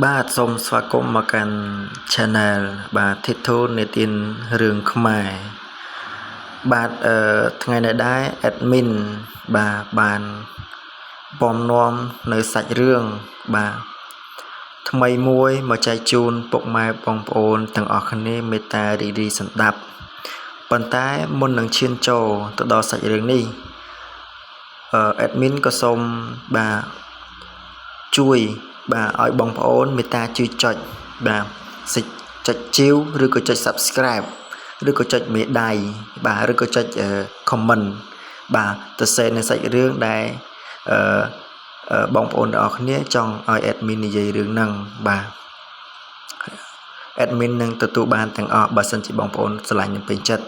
បាទសូមស្វាគមន៍មកកាន់ Channel បាទធីធូនេទានរឿងខ្មែរបាទអឺថ្ងៃនេះដែរ admin បាទបានពំនាំនៅសាច់រឿងបាទថ្មីមួយមកចែកជូនពុកម៉ែបងប្អូនទាំងអស់គ្នាមេត្តារីករាយស្ដាប់ប៉ុន្តែមុននឹងឈានចូលទៅដល់សាច់រឿងនេះអឺ admin ក៏សូមបាទជួយបាទឲ្យបងប្អូនមេត្តាជួយចុចបាទសិចុចជីវឬក៏ចុច Subscribe ឬក៏ចុចមេដៃបាទឬក៏ចុច comment បាទទៅសេនៅសាច់រឿងដែលអឺបងប្អូនទាំងអស់គ្នាចង់ឲ្យ admin និយាយរឿងហ្នឹងបាទ admin នឹងទទួលបានទាំងអស់បើសិនជាបងប្អូនស្រឡាញ់និងពេញចិត្ត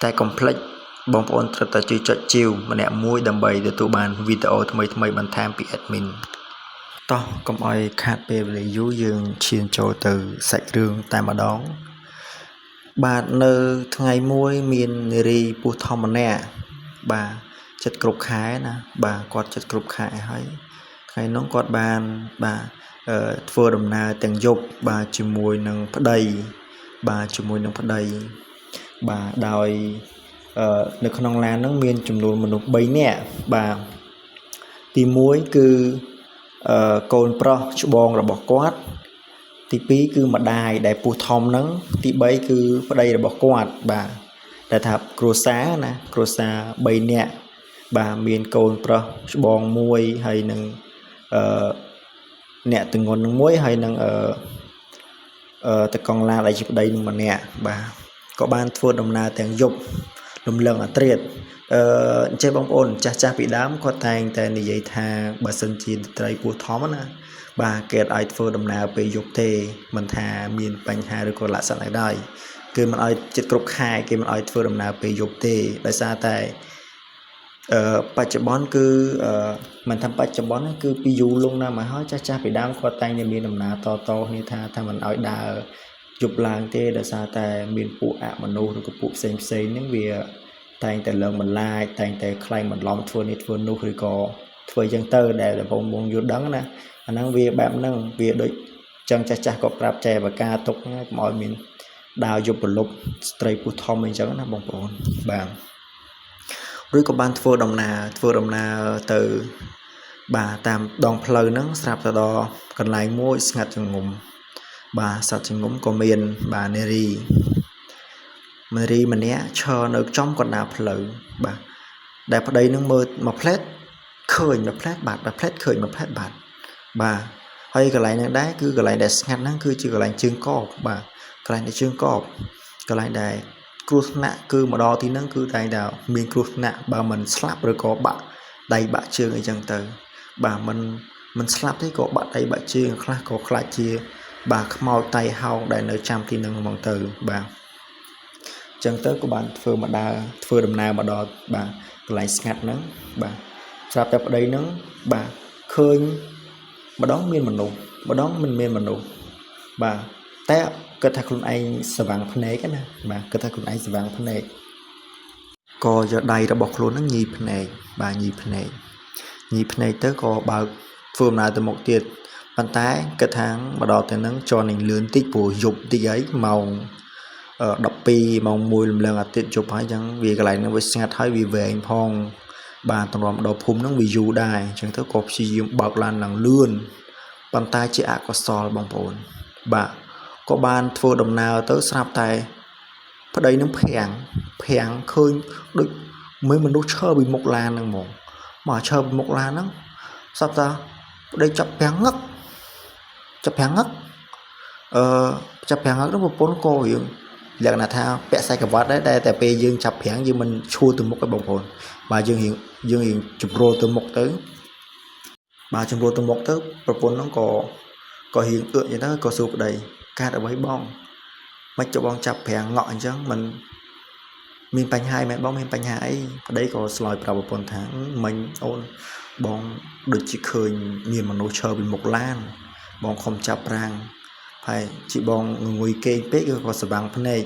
តែកុំភ្លេចបងប្អូនត្រូវតែជួយចុចជីវម្នាក់មួយដើម្បីទទួលបានវីដេអូថ្មីៗបន្ថែមពី admin តោះកុំឲ្យខាតពេលវេលាយូរយើងឈានចូលទៅសាច់រឿងតែម្ដងបាទនៅថ្ងៃមួយមាននារីពោះធំម្នាក់បាទចិត្តគ្រប់ខែណាបាទគាត់ចិត្តគ្រប់ខែហើយថ្ងៃនោះគាត់បានបាទធ្វើដំណើរទាំងយប់បាទជាមួយនឹងប្តីបាទជាមួយនឹងប្តីបាទដោយនៅក្នុងឡានហ្នឹងមានចំនួនមនុស្ស3នាក់បាទទី1គឺអឺកូនប្រុសច្បងរបស់គាត់ទី2គឺម្ដាយដែលពោះធំហ្នឹងទី3គឺប្តីរបស់គាត់បាទដែលថាគ្រួសារណាគ្រួសារ3នាក់បាទមានកូនប្រុសច្បងមួយហើយនឹងអឺអ្នកទងន់នឹងមួយហើយនឹងអឺអឺតកង់ឡានដែលជាប្តីនឹងម្នាក់បាទក៏បានធ្វើដំណើរទាំងយប់លំលឹងអាត្រៀតអឺអញ្ចឹងបងប្អូនចាស់ចាស់ពីដើមគាត់តែងតែនិយាយថាបើសិនជាត្រីពោះធំណាបាទគេអត់ឲ្យធ្វើដំណើរពេលយប់ទេមិនថាមានបញ្ហាឬក៏លក្ខណៈអីឡើយគឺមិនឲ្យចិត្តគ្រប់ខែគេមិនឲ្យធ្វើដំណើរពេលយប់ទេដោយសារតែអឺបច្ចុប្បន្នគឺអឺមិនថាបច្ចុប្បន្នគឺពីយូរលង់ណាស់មកហើយចាស់ចាស់ពីដើមគាត់តែងតែមានដំណើរតតគ្នាថាថាមិនឲ្យដើរយប់ឡើងទេដោយសារតែមានពួកអមនុស្សឬក៏ពួកផ្សេងផ្សេងហ្នឹងវាតែងតែឡើងបន្លាចតែងតែខ្លែងបន្លំធ្វើនេះធ្វើនោះឬក៏ធ្វើអញ្ចឹងទៅដែលបងបងយល់ដឹងណាអាហ្នឹងវាបែបហ្នឹងវាដូចចឹងចាស់ចាស់ក៏ប្រាប់ចែបកាទុកកុំឲ្យមានដើរយប់ប្រលប់ស្ត្រីពោះធំអីចឹងណាបងប្អូនបាទឬក៏បានធ្វើដំណើរធ្វើដំណើរទៅបាទតាមដងផ្លូវហ្នឹងស្រាប់ទៅដល់កន្លែងមួយស្ងាត់ចងំបាទសត្វចងំក៏មានបាទនារីនារីម្នាក់ឈរនៅចំកណ្ដាលផ្លូវបាទដែលប្តីនឹងមើលមួយផ្លែតឃើញមួយផ្លែតបាទមួយផ្លែតឃើញមួយផ្លែតបាទបាទហើយកន្លែងហ្នឹងដែរគឺកន្លែងដែលស្ងាត់ហ្នឹងគឺជាកន្លែងជើងកបបាទកន្លែងដែលជើងកបកន្លែងដែលគ្រោះថ្នាក់គឺមកដល់ទីហ្នឹងគឺតែងតែមានគ្រោះថ្នាក់បើមិនស្លាប់ឬក៏បាក់ដៃបាក់ជើងអីចឹងទៅបាទមិនមិនស្លាប់ទេក៏បាក់ដៃបាក់ជើងខ្លះក៏ខ្លាចជាបាទខ្មោចតៃហោងដែលនៅចាំទីហ្នឹងហ្មងទៅបាទចឹងទៅក៏បានធ្វើមកដើរធ្វើដំណើរមកដល់បាទកន្លែងស្ងាត់ហ្នឹងបាទស្រាប់តែប្តីហ្នឹងបាទឃើញម្ដងមានមនុស្សម្ដងមិនមានមនុស្សបាទតែគិតថាខ្លួនឯងស្វាំងភ្នែកណាបាទគិតថាខ្លួនឯងស្វាំងភ្នែកក៏យកដៃរបស់ខ្លួនហ្នឹងញីភ្នែកបាទញីភ្នែកញីភ្នែកទៅក៏បើកធ្វើដំណើរទៅមុខទៀតប៉ុន្តែគិតថាមកដល់ទៅហ្នឹងជន់នឹងលឿនតិចព្រោះយប់តិចហើយម៉ោង12ម៉ោង1លំឡើងអាទិត្យយប់ហើយអញ្ចឹងវាកន្លែងហ្នឹងវាស្ងាត់ហើយវាវែងផងបាទតម្រាំដល់ភូមិហ្នឹងវាយូរដែរអញ្ចឹងទៅក៏ព្យាយាមបើកឡានឡើងលឿនប៉ុន្តែជាអកុសលបងប្អូនបាទក៏បានធ្វើដំណើរទៅស្រាប់តែប្តីនឹងភាំងភាំងឃើញដូចមើលមនុស្សឈរពីមុខឡានហ្នឹងហ្មងមកឈរពីមុខឡានហ្នឹងស្រាប់តែប្តីចាប់ភាំងងឹកចាប់ភាំងងឹកអឺចាប់ភាំងងឹកនោះប្រពន្ធក៏រៀងលក្ខណៈថាពាក់ខ្សែក្រវ៉ាត់ដែរតែពេលយើងចាប់ប្រាំងយើងមិនឈួរទៅមុខទេបងប្អូនបាទយើងរៀងយើងរៀងជំរុលទៅមុខទៅបាទជំរុលទៅមុខទៅប្រពន្ធហ្នឹងក៏ក៏រៀងអឿកអញ្ចឹងទៅក៏សួរប្តីកើតអ្វីបងមិនចុះបងចាប់ប្រាំងងក់អញ្ចឹងមិនមានបញ្ហាអីមែនបងមានបញ្ហាអីប្តីក៏ឆ្លើយប្រាប់ប្រពន្ធថាមិញអូនបងដូចជាឃើញមានមនុស្សឈរពីមុខឡានបងខំចាប់ប្រាំងហើយជីបងងុយគេងពេកក៏ស្វាំងភ្នែក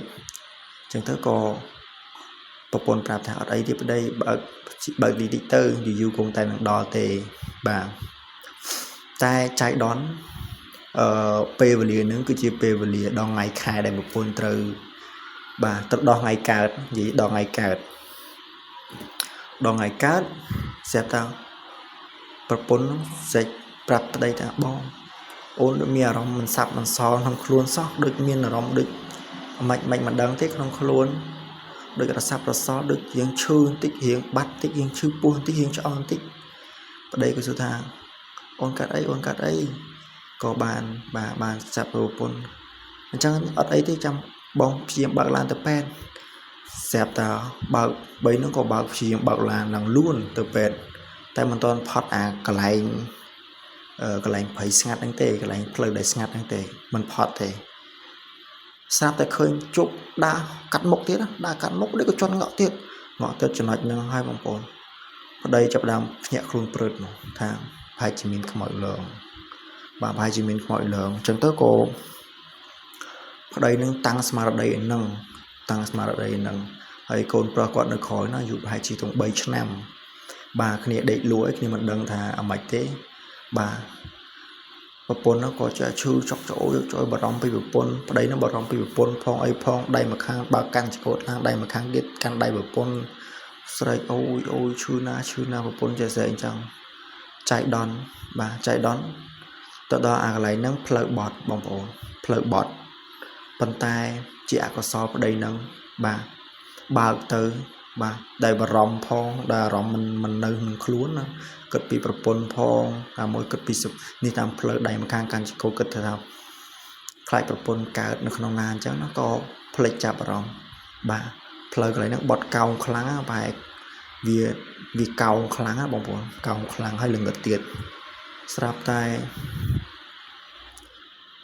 អញ្ចឹងទៅក៏ប្រពន្ធប្រាប់ថាអត់អីទេប្តីបើកបើកតិចតិចទៅយូរយូរគង់តែនឹងដល់ទេបាទតែចៃដន្យ អឺពេលវេលាហ្នឹងគឺជាពេលវេលាដល់ថ្ងៃខែដែលប្រពន្ធត្រូវបាទត្រូវដល់ថ្ងៃកើតនិយាយដល់ថ្ងៃកើតដល់ថ្ងៃកើតស្រាប់តែប្រពន្ធស្រែកប្រាប់ប្តីថាបងអូនដូចមានអារម្មណ៍មិនសាប់មិនសល់ក្នុងខ្លួនសោះដូចមានអារម្មណ៍ដូចមិនមិនមិនដឹងទេក្នុងខ្លួនដូចរសាប់រសល់ដូចរៀងឈឺបន្តិចរៀងបាត់បន្តិចរៀងឈឺពោះបន្តិចរៀងឆ្អន់បន្តិចប្តីក៏សួរថាអូនកាត់អីអូនកាត់អីក៏បានបាទបានចាប់ប្រពន្ធអញ្ចឹងអត់អីទេចាំបងព្យាយាមបើកឡានទៅពេទ្យស្រាប់តែបើកបីនោះក៏បើកព្យាយាមបើកឡានឡើងលួនទៅពេទ្យតែមិនទាន់ផុតអាកន្លែងកន្លែងព្រៃស្ងាត់ហ្នឹងទេកន្លែងផ្លូវដែលស្ងាត់ហ្នឹងទេមិនផុតទេស្រាប់តែឃើញជប់ដើរកាត់មុខទៀតដើរកាត់មុខដូចក៏ជន់ងក់ទៀតងក់ទៅចំណុចហ្នឹងហើយបងប្អូនប្តីចាប់ដើមភ្ញាក់ខ្លួនព្រឹតមកថាប្រហែលជាមានខ្មោចលងបាទប្រហែលជាមានខ្មោចលងអញ្ចឹងទៅក៏ប្តីនឹងតាំងស្មារតីនឹងតាំងស្មារតីនឹងហើយកូនប្រុសគាត់នៅក្រោយណាអាយុប្រហែលជាត្រង់3ឆ្នាំបាទគ្នាដេកលក់ឯគ្នាមិនដឹងថាអាម៉េចទេបាទប្រពន្ធនោះក៏ចេះឈឺចុកចូលចូលបារម្ភពីប្រពន្ធប្តីនោះបារម្ភពីប្រពន្ធផងអីផងដៃម្ខាងបើកកាន់ចកោតឡើងដៃម្ខាងទៀតកាន់ដៃប្រពន្ធស្រែកអូយអូយឈឺណាឈឺណាប្រពន្ធចេះស្រែកអញ្ចឹងចៃដន្យបាទចៃដន្យទៅដល់អាកន្លែងហ្នឹងផ្លូវបត់បងប្អូនផ្លូវបត់ប៉ុន្តែជាអកុសលប្តីហ្នឹងបាទបើកទៅបាទដែលបារម្ភផងដែលអារម្មណ៍មិននៅក្នុងខ្លួនណាគិតពីប្រពន្ធផងតាមមួយគិតពីនេះតាមផ្លូវដៃម្ខាងកាន់ចកោគិតថាខ្លាចប្រពន្ធកើតនៅក្នុងណាអញ្ចឹងណាក៏ភ្លេចចាប់អារម្មណ៍បាទផ្លូវកន្លែងហ្នឹងបត់កោងខ្លាំងណាប្រហែលវាកោងខ្លាំងណាបងប្អូនកោងខ្លាំងហើយល្ងឹតទៀតស្រាប់តែ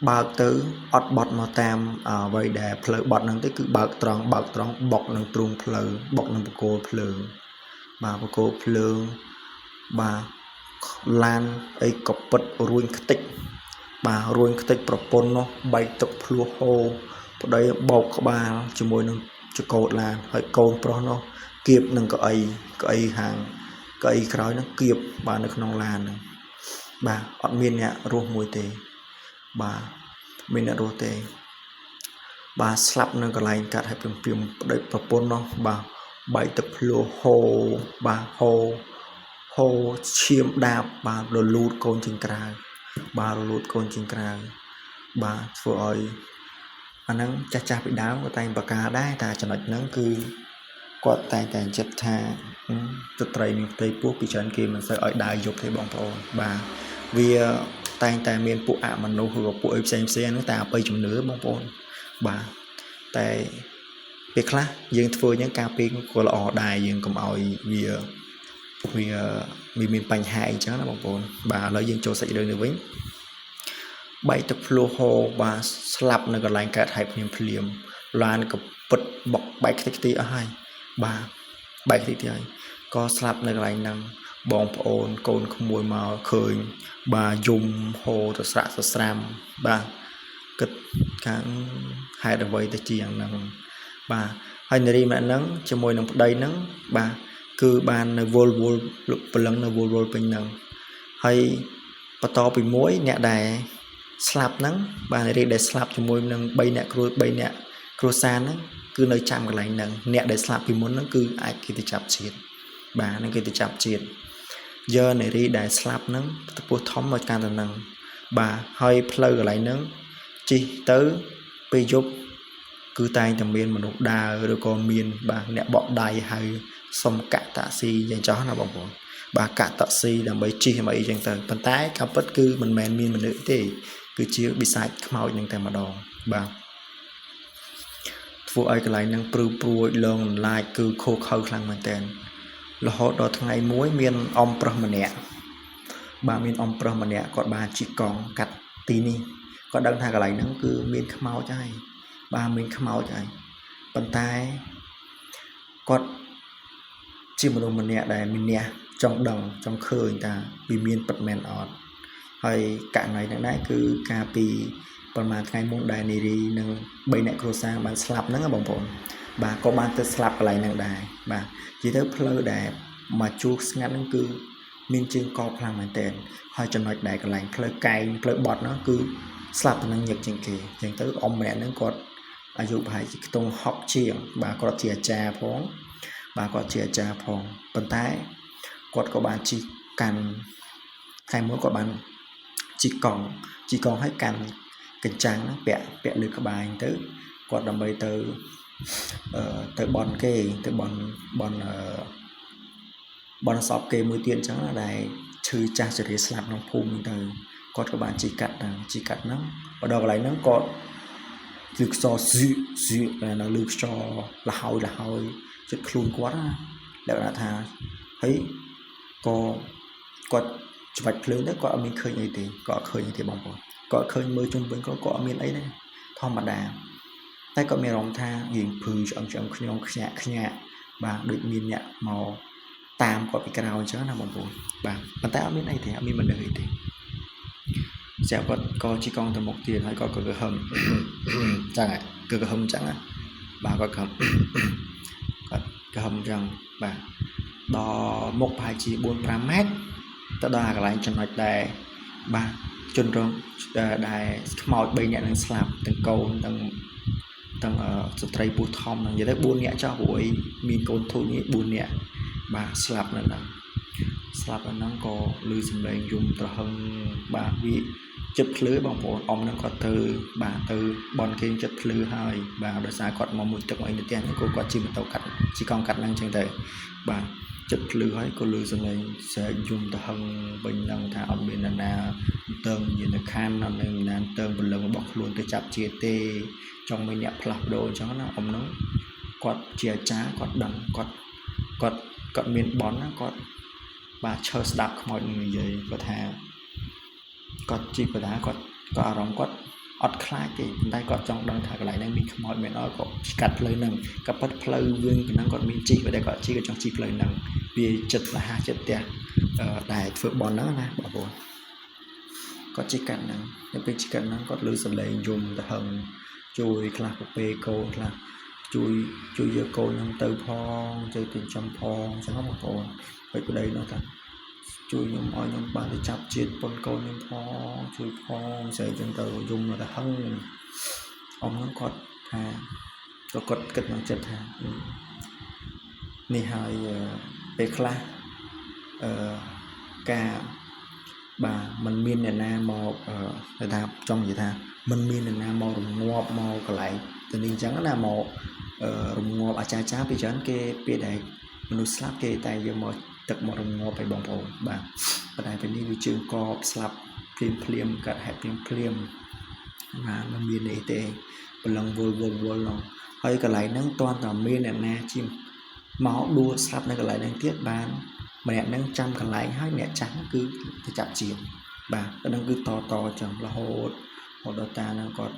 បើកទៅអត់បត់មកតាមអ្វីដែលផ្លូវបត់ហ្នឹងទេគឺបើកត្រង់បើកត្រង់បុកនឹងទ្រូងផ្លូវបុកនឹងបង្គោលភ្លើងបាទបង្គោលភ្លើងបាទឡានអីក៏ពិតរួញខ្ទេចបាទរួញខ្ទេចប្រពន្ធនោះបែកទឹកភ្លោះហូរប្តីបោកក្បាលជាមួយនឹងចកោតឡានហើយកូនប្រុសនោះគៀបនឹងកៅអីកៅអីហាងកៅអីក្រោយនោះគៀបបាទនៅក្នុងឡានហ្នឹងបាទអត់មានអ្នករស់មួយទេបាទមានអ្នករស់ទេបាទស្លាប់នៅកន្លែងកាត់ឲ្យព្រាមៗប្តីប្រពន្ធនោះបាទបែកទឹកភ្លោះហូរបាទហូរហូរឈាមដាបបាទរលូតកូនចេញក្រៅបាទរលូតកូនចេញក្រៅបាទធ្វើឲ្យអាហ្នឹងចាស់ចាស់ពីដើមក៏តែងបកាដែរតែចំណុចហ្នឹងគឺគាត់តែងតែចិត្តថាស្ត្រីមានផ្ទៃពោះពីច្រើនគេមិនសូវឲ្យដើរយប់ទេបងប្អូនបាទវាតែងតែមានពួកអមនុស្សឬក៏ពួកអីផ្សេងផ្សេងហ្នឹងតែអបិយជំនឿបងប្អូនបាទតែពេលខ្លះយើងធ្វើអញ្ចឹងការពារក៏ល្អដែរយើងកុំឲ្យវាវាមានបញ្ហាអីចឹងណាបងប្អូនបាទឥឡូវយើងចូលសាច់រឿងនេះវិញបែកទឹកភ្លោះហូរបាទស្លាប់នៅកន្លែងកើតហេតុភ្លាមភ្លាមឡានក៏ពិតបុកបែកខ្ទេចខ្ទីអស់ហើយបាទបែកខ្ទេចទីហើយក៏ស្លាប់នៅកន្លែងហ្នឹងបងប្អូនកូនក្មួយមកឃើញបាទយំហូរទៅស្រាក់សស្រាំបាទគិតខាងហេតុអ្វីទៅជាយ៉ាងហ្នឹងបាទហើយនារីម្នាក់ហ្នឹងជាមួយនឹងប្តីហ្នឹងបាទគឺបាននៅវល់វល់ព្រលឹងនៅវល់វល់ពេញហ្នឹងហើយបន្តពីមួយអ្នកដែលស្លាប់ហ្នឹងបាទនារីដែលស្លាប់ជាមួយនឹង3អ្នកគ្រួ3អ្នកគ្រួសារហ្នឹងគឺនៅចាំកន្លែងហ្នឹងអ្នកដែលស្លាប់ពីមុនហ្នឹងគឺអាចគេទៅចាប់ជាតិបាទហ្នឹងគេទៅចាប់ជាតិយកនារីដែលស្លាប់ហ្នឹងទៅពោះធំមកកាន់ទៅហ្នឹងបាទហើយផ្លូវកន្លែងហ្នឹងជិះទៅពេលយប់គឺតែងតែមានមនុស្សដើរឬក៏មានបាទអ្នកបកដៃហៅសុំកាក់តាក់ស៊ីយ៉ាងចោះណាបងប្អូនបាទកាក់តាក់ស៊ីដើម្បីជិះដើម្បីអីចឹងទៅប៉ុន្តែការពិតគឺមិនមែនមានមនុស្សទេគឺជាបិសាចខ្មោចនឹងតែម្ដងបាទធ្វើឲ្យកន្លែងហ្នឹងព្រឺព្រួចលងឡាចគឺខូខើខ្លាំងមែនតើរហូតដល់ថ្ងៃមួយមានអំប្រុសម្នាក់បាទមានអំប្រុសម្នាក់គាត់បានជិះកង់កាត់ទីនេះគាត់ដឹងថាកន្លែងហ្នឹងគឺមានខ្មោចហើយបាទមានខ្មោចហើយប៉ុន្តែគាត់ជាមនុស្សម្នាក់ដែលមានះចង់ដឹងចង់ឃើញថាវាមានពិតមែនអត់ហើយករណីហ្នឹងដែរគឺកាលពីប្រហែលថ្ងៃមុនដែលនារីនិង3អ្នកគ្រួសារបានស្លាប់ហ្នឹងបងប្អូនបាទក៏បានទៅស្លាប់កន្លែងហ្នឹងដែរបាទនិយាយទៅផ្លូវដែលមកជួស្ងាត់ហ្នឹងគឺមានជើងកបខ្លាំងមែនទែនហើយចំណុចដែលកន្លែងផ្លូវកែងផ្លូវបត់ហ្នឹងគឺ ស្លាប់ទៅនឹងញឹកជាងគេអញ្ចឹងទៅអ៊ំម្នាក់ហ្នឹងគាត់អាយុប្រហែលជាខ្ទង់60ជាងបាទគាត់ជាអាចារ្យផងបាទគាត់ជាអាចារ្យផងប៉ុន្តែគាត់ក៏បានជិះកាន់ថ្ងៃមួយគាត់បានជិះកង់ជិះកង់ឲ្យកាន់កញ្ចាំងហ្នឹងពាក់ពាក់លើក្បាលទៅគាត់ដើម្បីទៅអឺទៅបន់គេទៅបន់បន់អឺបន់សពគេមួយទៀតអញ្ចឹងណាដែលឈឺចាស់ជរាស្លាប់ក្នុងភូមិហ្នឹងទៅគាត់ក៏បានជិះកាត់ហ្នឹងជិះកាត់ហ្នឹងមកដល់កន្លែងហ្នឹងគាត់លឺខ្យល់ស៊ឺស៊ឺនៅលឺខ្យល់លហើយលហើយចិត្តខ្លួនគាត់ណាលក្ខណៈថាហើយក៏គាត់ច្បាច់ភ្លើងទៅគាត់អត់មានឃើញអីទេគាត់អត់ឃើញអីទេបងប្អូនគាត់ឃើញមើលជុំវិញគាត់ក៏អត់មានអីដែរធម្មតាតែគាត់មានអារម្មណ៍ថារៀងភឺឆ្អឹងឆ្អឹងខ្ញងខ្ញាក់ខ្ញាក់បាទដូចមានអ្នកមកតាមគាត់ពីក្រោយអញ្ចឹងណាបងប្អូនបាទប៉ុន្តែអត់មានអីទេអត់មានមនុស្សអីទេស្រាប់គាត់ក៏ជិះកង់ទៅមុខទៀតហើយគាត់ក៏ក្រហឹមចឹងគឺក្រហឹមចឹងណាបាទគាត់ក្រហឹមគាត់ក្រហឹមចឹងបាទដល់មុខប្រហែលជា4 5ម៉ែត្រទៅដល់អាកន្លែងចំណុចដែលបាទជនរងដែលខ្មោច3នាក់នឹងស្លាប់ទាំងកូនទាំងទាំងស្ត្រីពោះធំនឹងនិយាយទៅ4នាក់ចោះព្រោះអីមានកូនធូចនេះ4នាក់បាទស្លាប់នៅហ្នឹងស្លាប់នៅហ្នឹងក៏ឮសំឡេងយំត្រហឹងបាទវាចិត្តភ្លឺបងប្អូនអ៊ំហ្នឹងគាត់ទៅបាទទៅបនគេងចិត្តភ្លឺហើយបាទដោយសារគាត់មកមួយទឹកមកអីនៅផ្ទះហ្នឹងក៏គាត់ជិះម៉ូតូកាត់ជិះកង់កាត់ហ្នឹងអញ្ចឹងទៅបាទចិត្តភ្លឺហើយក៏ឮសំឡេងស្រែកយំទៅហឹងវិញហ្នឹងថាអត់មាននរណាតើងមាននៅខានអត់មានណាតើងព្រលឹងរបស់ខ្លួនទៅចាប់ជាទេចង់មានអ្នកផ្លាស់ប្ដូរអញ្ចឹងណាអ៊ំហ្នឹងគាត់ជាអាចារ្យគាត់ដឹងគាត់គាត់គាត់មានបនណាគាត់បាទឈើស្ដាប់ខ្មោចនឹងនិយាយគាត់ថាគាត់ជីបដាគាត់ក៏អារម្មណ៍គាត់អត់ខ្លាចទេប៉ុន្តែគាត់ចង់ដឹងថាកន្លែងហ្នឹងមានខ្មោចមែនអត់ក៏កាត់ផ្លូវហ្នឹងក៏ប៉ិតផ្លូវវិញប៉ុណ្ណឹងគាត់មានជីប៉ុន្តែគាត់ជីក៏ចង់ជីផ្លូវហ្នឹងវាចិត្តលះចិត្តផ្ទះដែលធ្វើបន់ហ្នឹងណាបងប្អូនគាត់ជីកាត់ហ្នឹងនៅពេលជីកាត់ហ្នឹងគាត់លឺសំឡេងយំទៅហឹងជួយខ្លះពពេកូនខ្លះជួយជួយយកកូនខ្ញុំទៅផងជួយទៅចំផងអញ្ចឹងបងប្អូនហើយប្តីនោះថាជួយខ្ញុំឲ្យខ្ញុំបានទៅចាប់ជាតិប៉ុនកូនខ្ញុំផងជួយផងស្អីចឹងទៅយំទៅហឹងអ៊ំហ្នឹងគាត់ថាក៏គាត់គិតក្នុងចិត្តថានេះហើយពេលខ្លះអឺការបាទมันមានអ្នកណាមកគេថាចង់និយាយថាมันមានអ្នកណាមករងាប់មកកន្លែងទៅនេះអញ្ចឹងណាមករងាប់អាចារ្យចាស់ពីច្រើនគេពេលដែលមនុស្សស្លាប់គេតែយកមកទឹកម្ករងាប់ឲ្យបងប្អូនបាទប៉ុន្តែពេលនេះវាជើងកបស្លាប់ភ្លាមភ្លាមកាត់ហេតុភ្លាមភ្លាមបាទមិនមានអីទេព្រលឹងវល់វល់វល់នោះហើយកន្លែងហ្នឹងតន់តែមានអ្នកណាជិះមកដួលស្លាប់នៅកន្លែងហ្នឹងទៀតបានម្នាក់ហ្នឹងចាំកន្លែងហើយអ្នកចាស់ហ្នឹងគឺទៅចាប់ជាបាទអាហ្នឹងគឺតតចឹងរហូតរហូតដល់តាហ្នឹងគាត់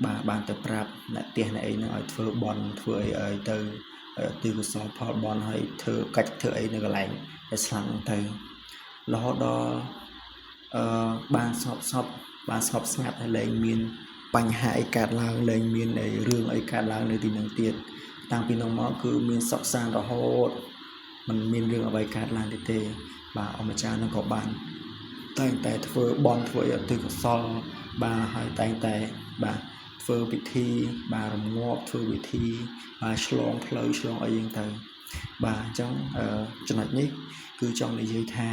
បាទបានទៅប្រាប់អ្នកផ្ទះអ្នកអីហ្នឹងឲ្យធ្វើបន់ធ្វើអីឲ្យទៅទីកុសលផលបន់ឲ្យធ្វើកាច់ធ្វើអីនៅកន្លែងដែលស្លាប់ហ្នឹងទៅរហូតដល់អឺបានស្ងប់ស្ងប់បានស្ងប់ស្ងាត់ហើយលែងមានបញ្ហាអីកើតឡើងលែងមានអីរឿងអីកើតឡើងនៅទីហ្នឹងទៀតតាំងពីនោះមកគឺមានសុខសាន្តរហូតมันមានរឿងអ្វីកើតឡើងទៀតទេបាទអម្ចាស់នឹងក៏បានតែងតែធ្វើបន់ធ្វើអីឧទ្ទិសកុសលបាទហើយតែងតែបាទធ្វើពិធីបាទរងាប់ធ្វើពិធីបាទឆ្លងផ្លូវឆ្លងអីយ៉ាងទៅបាទអញ្ចឹងចំណុចនេះគឺចង់និយាយថា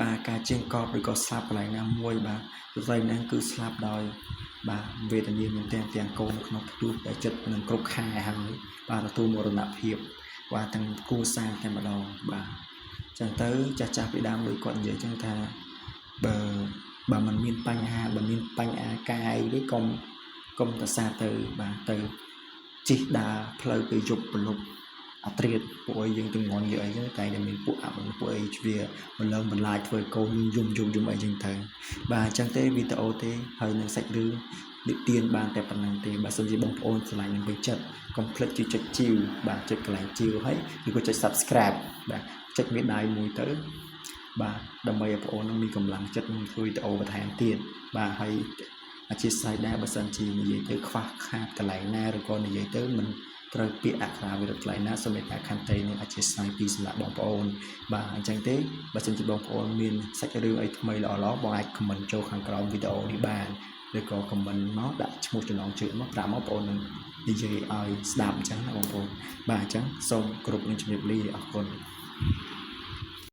បាទការជើងកបឬក៏ស្លាប់កន្លែងណាមួយបាទស្ត្រីហ្នឹងគឺស្លាប់ដោយបាទវេទនាមែនទែនទាំងកូនក្នុងផ្ទុះដែលចិត្តនឹងគ្រប់ខែហើយបាទទទួលមរណភាពបាទទាំងគ្រួសារតែម្ដងបាទចឹងទៅចាស់ចាស់ពីដើមដូចគាត់និយាយចឹងថាបើបើมันមានបញ្ហាបើមានបញ្ហាកាយទេកុំកុំទៅសាទៅបាទទៅជិះដើរផ្លូវពេលយប់ព្រលប់អត្រាតពួកអីយើងទាំងងន់យើងអីចឹងតែតែមានពួកអមនុស្សពួកអីវាបន្លងបន្លាចធ្វើឲ្យកូនយើងយំយំយំអីចឹងទៅបាទអញ្ចឹងទេវីដេអូទេហើយនឹងសាច់រឿងនិទានបានតែប៉ុណ្្នឹងទេបើសិនជាបងប្អូនស្រឡាញ់នឹងពេញចិត្តកុំភ្លេចជួយចុចជីវបាទចុចកន្លែងជីវហើយឬក៏ចុច Subscribe បាទចុចមេដៃមួយទៅបាទដើម្បីឲ្យបងប្អូននឹងមានកម្លាំងចិត្តនឹងធ្វើវីដេអូបន្ថែមទៀតបាទហើយអធិស្ឋានដែរបើសិនជានិយាយទៅខ្វះខាតកន្លែងណាឬក៏និយាយទៅមិន ត្រូវពាក្យអក្ខរាវិរុទ្ធកន្លែងណាសូមមេត្តាខន្តីនិងអធ្យាស្រ័យពីសំណាក់បងប្អូនបាទអញ្ចឹងទេបើសិនជាបងប្អូនមានសាច់រឿងអីថ្មីល្អៗបងអាច comment ចូលខាងក្រោមវីដេអូនេះបានឬក៏ comment មកដាក់ឈ្មោះចំណងជើងមកប្រាប់មកបងប្អូននឹងនិយាយឲ្យស្ដាប់អញ្ចឹងណាបងប្អូនបាទអញ្ចឹងសូមគោរពនិងជម្រាបលាអរគុណ។